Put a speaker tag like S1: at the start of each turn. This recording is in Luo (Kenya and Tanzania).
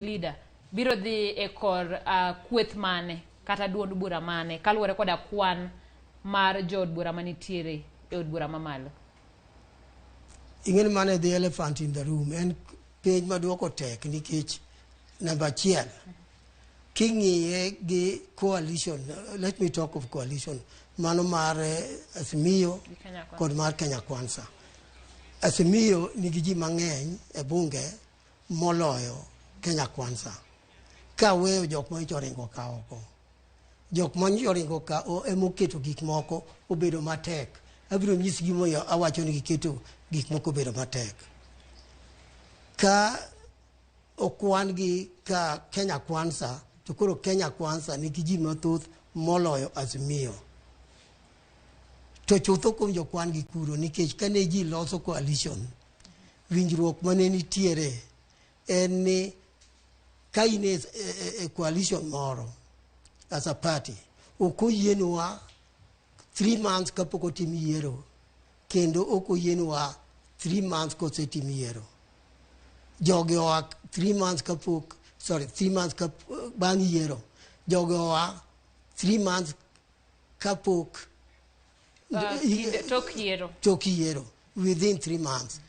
S1: Leader biro dhi e kor kweth mane kata duond bura mane kaluwore koda kwan mar jood bura manitiere e od bura mamalo?
S2: Ing'eni mano e the elephant in the room. En penj maduoko tek nikech namba achiel king'iye gi coalition, let me talk of coalition mano mar Azimio
S1: gi Kenya Kwanza.
S2: Kod mar Kenya Kwanza. Azimio nigi ji mang'eny e bunge moloyo Kenya Kwanza. Kaweyo jok manyocha oringo ka oko. Jok manyocha oringo ka o emoketo gik moko obedo matek. Abiro nyisi gimomiyo awacho ni giketo gik moko obedo matek. Ka okwan gi ka Kenya Kwanza to koro Kenya Kwanza nigi ji mathoth moloyo Azimio. To chutho kuom jokwan gi kuro nikech kane ji loso coalition, winjruok mane nitiere en ni ka in e coalition moro as a party, ok oyienwa 3 months kapok otim yiero kendo ok oyienwa 3 months kosetim yiero. Jogi oa 3 months kapok, sorry, 3 months kap, bang' yiero. Jogi oa 3 months kapok
S1: kinde tok yiero.
S2: Tok yiero within 3 months.